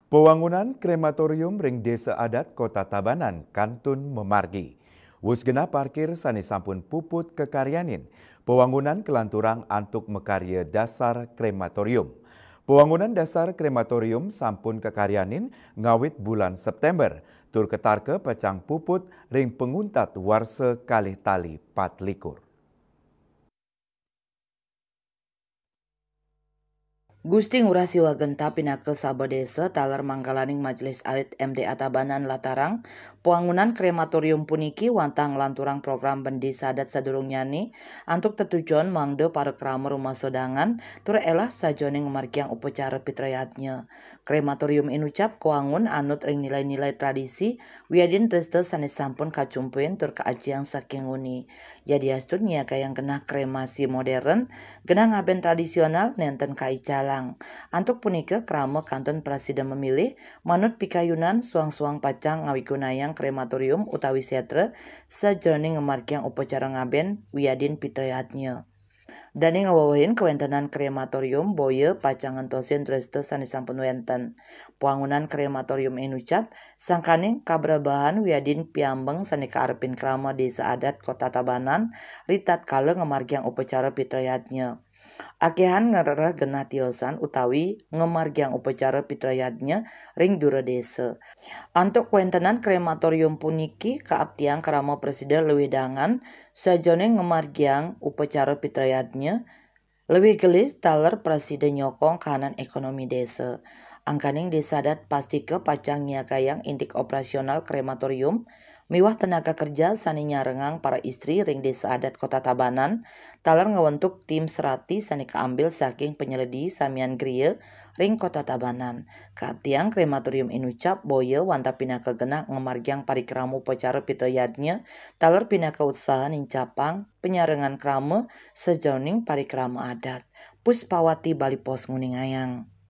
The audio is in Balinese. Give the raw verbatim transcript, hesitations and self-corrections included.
Pewangunan krematorium ring Desa Adat Kota Tabanan kantun mamargi. Wus genah parkir sane sampun puput kakaryanin, pewangunan kalanturang antuk makarya dasar krematorium. Pewangunan dasar krematorium sampun kakaryanin ngawit bulan September, tur katarka pacang puput ring panguntat warsa kalih tali pat likur. Gusti Ngurah Siwa Genta pinaka Saba Desa taler manggalaning Majelis Alit M D A Tabanan latarang, pewangunan krematorium puniki wantah nglanturang program bendi sadat sadurungnyane antuk tetujon mangda para krama rumasa dangan tur elah sajaning ngamargiang upacara pitrayatnya. Krematorium inucap kawangun anut ring nilai-nilai tradisi wiadin dresta sane sampun kacumpuin tur kaajiang saking nguni. Yadiastun nyiagayang genah kremasi modern, genah ngaben tradisional nenten kaicalang. Antuk punika krama kantun prasida memilih manut pikayunan suang-suang pacang ngawigunayang krematorium utawi setra sajeroning ngamargiang upacara ngaben wiadin pitrayatnya. Dane ngawewehin kawentenan krematorium boya pacang ngentosin dresta sane sampun wenten. Pwangunan krematorium inucap sangkaning kabrebahan wiadin piambeng sane kaarepin krama Desa Adat Kota Tabanan ritatkala ngamargiang upacara pitrayatnya. Akehan ngrereh genah tiosan utawi ngamargiang upacara pitrayatnya ring dura desa. Antuk kawentenan krematorium puniki kaaptiang krama prasida luwih dangan sajeroning ngamargiang upacara pitrayatnya, luwih gelis taler prasida nyokong kahanan ekonomi desa. Angganing Desa Adat pastika pacang nyiagayang indik operasional krematorium miwah tenaga kerja sane nyarengang para istri ring Desa Adat Kota Tabanan, taler ngwentuk tim serati sane kaambil saking penyeledi samian griya ring Kota Tabanan. Kaaptiang krematorium inucap boya wantah pinaka genah ngamargiang parikrama upacara pitrayatnya, taler pinaka usaha nincapang panyarengan krama sajeroning parikrama adat. Puspawati Bali Post nguningayang.